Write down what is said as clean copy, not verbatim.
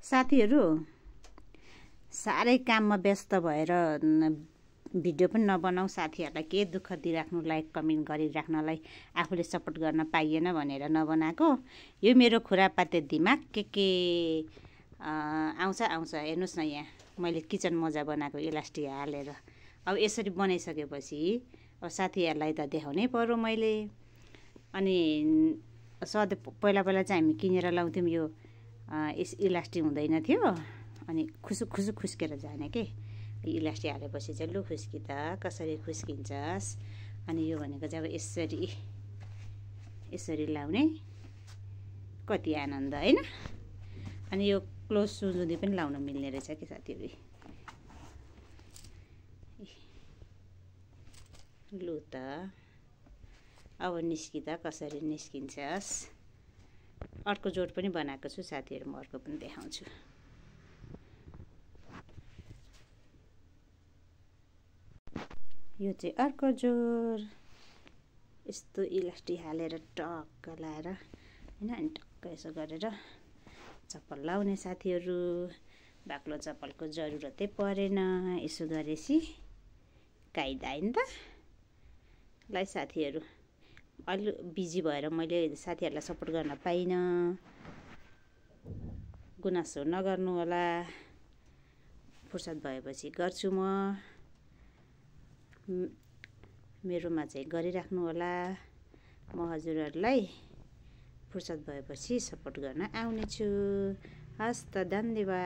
साथीहरू साह्रै काममा व्यस्त भएर भिडियो पनि नबनाऊ, साथीहरूलाई के दुःख दिइराख्नु, लाइक कमेन्ट गरिराख्नलाई आफूले सपोर्ट गर्न पाइएन भनेर नबनाएको। यो मेरो खुरापाते दिमाग के आउँछ हेर्नुहोस् न, यहाँ मैले किचन मोजा बनाएको इलास्टिक हालेर। अब यसरी बनाइसकेपछि अब साथीहरूलाई त देखाउनै पर्यो मैले। अनि सधैँ पहिला चाहिँ हामी किनेर लाउँथ्यौँ, यो इलास्टिक हुँदैन थियो, अनि खुसुक खुस्केर जाने के। इलास्टिक हालेपछि चाहिँ लु खुस्की त कसरी खुस्किन्छस्। अनि यो भनेको चाहिँ अब यसरी लाउने, कति आनन्द होइन। अनि यो क्लोज सुजुदी पनि लाउन मिल्ने रहेछ कि साथीहरू। लु त अब निस्किँदा कसरी निस्किन्छस्। अर्को जोड पनि बनाएको छु साथीहरू, म अर्को पनि देखाउँछु। यो चाहिँ अर्को जोड, यस्तो इलास्टिक हालेर टक्क लाएर होइन, अनि टक्क यसो गरेर चप्पल लाउने साथीहरू। बाक्लो चप्पलको जरुरतै परेन, यसो गरेपछि काइदा होइन त। ल साथीहरू, अलि बिजी भएर मैले साथीहरूलाई सपोर्ट गर्न पाइनँ, गुनासो नगर्नु होला। फुर्सद भएपछि गर्छु म, मेरोमा चाहिँ गरिराख्नु होला। म हजुरहरूलाई फुर्सद भएपछि सपोर्ट गर्न आउनेछु। हस् त, धन्यवाद।